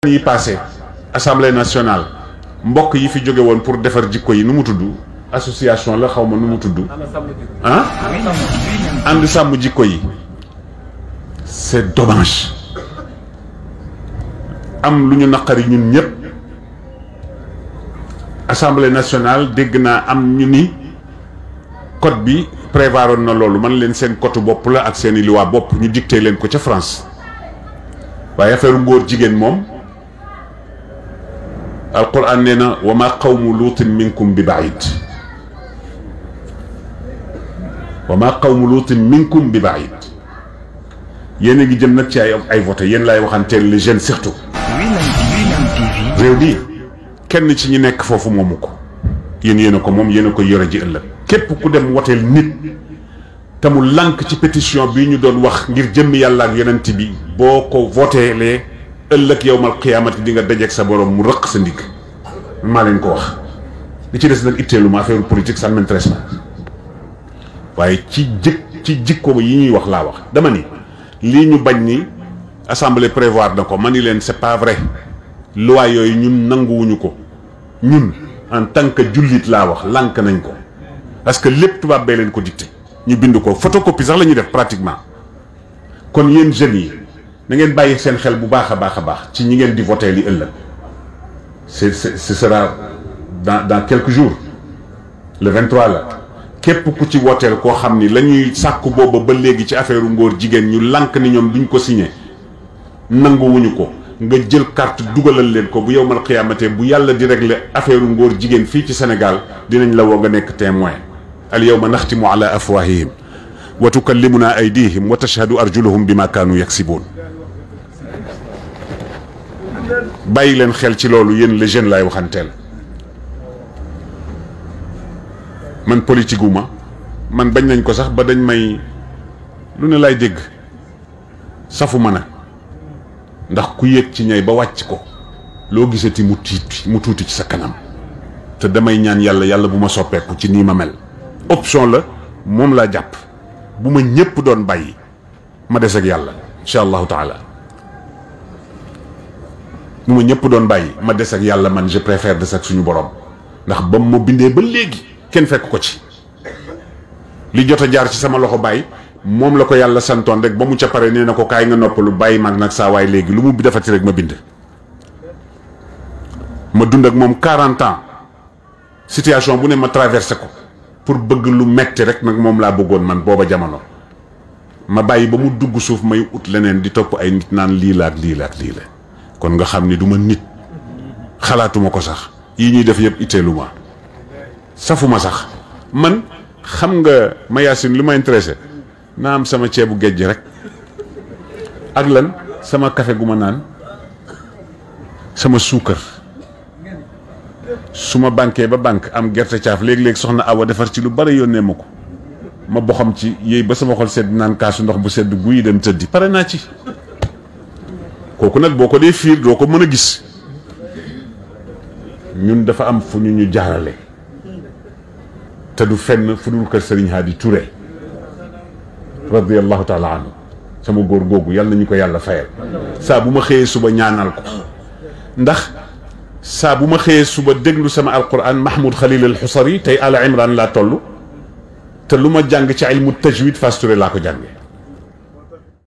yi passé assemblée nationale mbokk yi fi jóge woon pour defar jikko yi nu mu tudd association la xaw ma nu mu tudd ah ànd sàmm jikko yi. c'est dommage am lu ñu naqari ñun ñëpp assemblée nationale dégg naa am ñu ni code bi prévoiroon na loolu man leen seen code bopp la ak seeni loi bopp ñu dicté leen ko ca France waaye affaire ngóor jigéen moom alquran nee na wa ma qawmu luutin minkum bi baid wa ma qawmu luutin minkum bi baid yéen a ngi jëm nag ci ay voté yéen laay waxanteel les jeunes surtout réew bi kenn ci ñi nekk foofu moomu ko yéen a ko moom yéen a ko yore ji ëllëg képp ku dem woteel nit te mu lànk ci pétition bi ñu doon wax ngir jëmmi yàlla ak yonent bi boo ko voteelee ëllëg yowmal qiyaamati di nga dajeeg sa borom mu rëq sa ndigg maa leen ko wax li ci des nag itteelu ma affaire politique ça m'intéresse pas waaye ci jikko yi ñuy wax laa wax dama ni lii ñu bañ ni assemblée prévoir na ko ma ni leen c'est pas vrai loi yooyu ñun nanguwuñu ko ñun en tant que jullit laa wax lànk nañ ko parce que lépp tubaab bee leen ko dicté ñu bind ko photocopie sax la ñuy def pratiquement kon yéen jeunes yi na ngeen bàyyi seen xel bu baax a baax ci ñi ngeen di voter li ëllëg ce sera dans quelques jours le 23 la képp ku ci wooteel koo xam ni la ñuy sàkku booba ba léegi ci affaire ngóor jigéen ñu lànk ni ñoom duñ ko signé nanguwuñu ko nga jël carte dugalal leen ko bu yowmal qiyaamate bu yàlla di régler affaire ngóor jigéen fii ci Sénégal dinañ la woo nga nekk témoin al yawma naxtimu ala afwahihim wa tukallimuna aydihim wa tashhadu arjuluhum bima kaanu yaksibuun bàyyi leen xel ci loolu yéen les jeunes laay waxanteel man politique wu ma man bañ nañ ko sax ba dañ may lu ne laay dégg safu ma na ndax ku yéeg ci ñay ba wàcc ko loo gisati mu tuuti ci sa kanam te damay ñaan yàlla bu ma soppeeku ci nii ma mel option la moom laa jàpp bu ma ñépp doon bàyyi ma des ak yàlla incha allahu taala bu ma ñépp doon bàyyi ma des ak yàlla man je préfère des ak suñu borom ndax ba ma bindee ba léegi kenn fekk ko ci li jot a jaar ci sama loxo bàyyi moom la ko yàlla santoon rek ba mu ca pare nee na ko kaay nga noppalu bàyyi mag nag saa waay léegi lu mu defati rek ma bind ma dund ak moom 40 ans situation bu ne ma traversé ko pour bëgg lu metti rek nag moom laa bëggoon man booba jamono ma bàyyi ba mu dugg suuf may ut leneen di topp ay nit naan lii la ak lii la ak lii la kon nga xam ni du ma nit xalaatuma ko sax yii ñuy def yëpp itteelu ma safuma sax man xam nga ma Yacine lu ma intéressé naa am sama ceebu géej rek ak lan sama café gu ma naan sama suukar su ma banquee ba banque am gerte caaf léegi-léegi soxna Awa defar ci lu bari yónnee ma ko ma boxam ci yéey ba sama xol sedd naan kaasu ndox bu sedd guy dem tëddi pare naa ci kooku nag boo ko dee fiir doo ko mën a gis ñun dafa am fu ñu jaarale te du fenn fu dul kër Serigne Hadi Touré radiyallahu taala anhu sama góor googu yàlla nañu ko yàlla fayal saa bu ma xëyee suba ñaanal ko ndax saa bu ma xëyee suba déglu sama alquran Mahmoud Khalil al Husari tey Ala Imran laa toll te lu ma jàng ci ilmu tajwid Fass Touré laa ko jànge